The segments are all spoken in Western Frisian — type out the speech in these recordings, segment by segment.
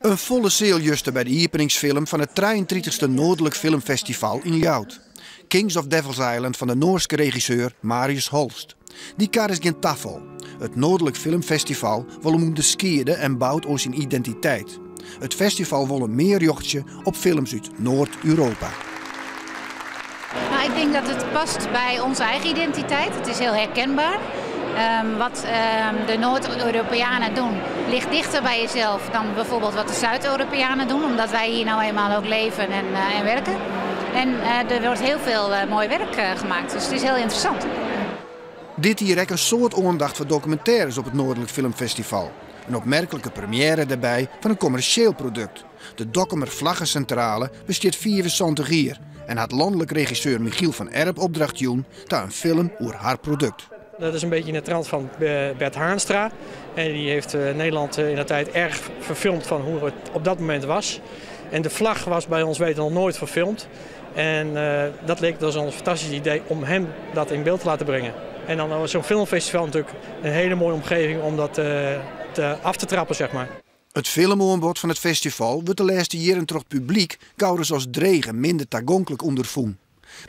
In folle seal juster by de iepeningsfilm fan it 33ste Noardlik Filmfestival yn Ljouwert. Kings of Devil's Island fan de Noarske regisseur Marius Holst. Dy kar is gjin tafal. It Noardlik Filmfestival wol him ûnderskiede en bout oan syn identiteit. It festival wol him mear rjochtsje op films út Noard-Europa. Nou, ik denk dat het past bij onze eigen identiteit. Het is heel herkenbaar. Wat de Noord-Europeanen doen, ligt dichter bij jezelf dan bijvoorbeeld wat de Zuid-Europeanen doen, omdat wij hier nou eenmaal ook leven en werken. En er wordt heel veel mooi werk gemaakt, dus het is heel interessant. Dit jier ek in soad oandacht foar dokumintêres op it Noardlik Filmfestival. In opmerklike premiêre dêrby fan in kommersjeel produkt. De Dokkumer Vlaggencentrale bestiet 75 jier en hat lanlik regisseur Michiel van Erp opdracht jûn ta in film oer har produkt. Dat is een beetje in de trant van Bert Haanstra. En die heeft Nederland in de tijd erg verfilmd van hoe het op dat moment was. En de vlag was bij ons weten nog nooit verfilmd. En dat leek dus een fantastisch idee om hem dat in beeld te laten brengen. En dan was zo'n filmfestival natuurlijk een hele mooie omgeving om dat af te trappen. It filmoanbod fan it festival wurdt de lêste jierren troch it publyk gauris as dreech en minder tagonklik ûnderfûn.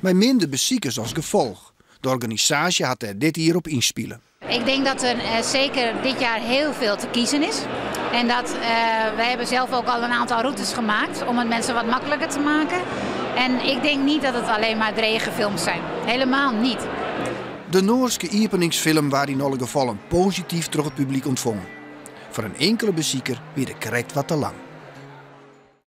Mei minder besikers as gefolch. De organisaasje hat dêr dit jier op ynspile. Ik denk dat er zeker dit jaar heel veel te kiezen is. En dat wij hebben zelf ook al een aantal routes gemaakt om het mensen wat makkelijker te maken. En ik denk niet dat het alleen maar drege films zijn. Helemaal niet. De Noarske iepeningsfilm waard yn alle gefallen posityf troch it publyk ûntfongen. Foar in inkelde besiker wie de krekt wat te lang.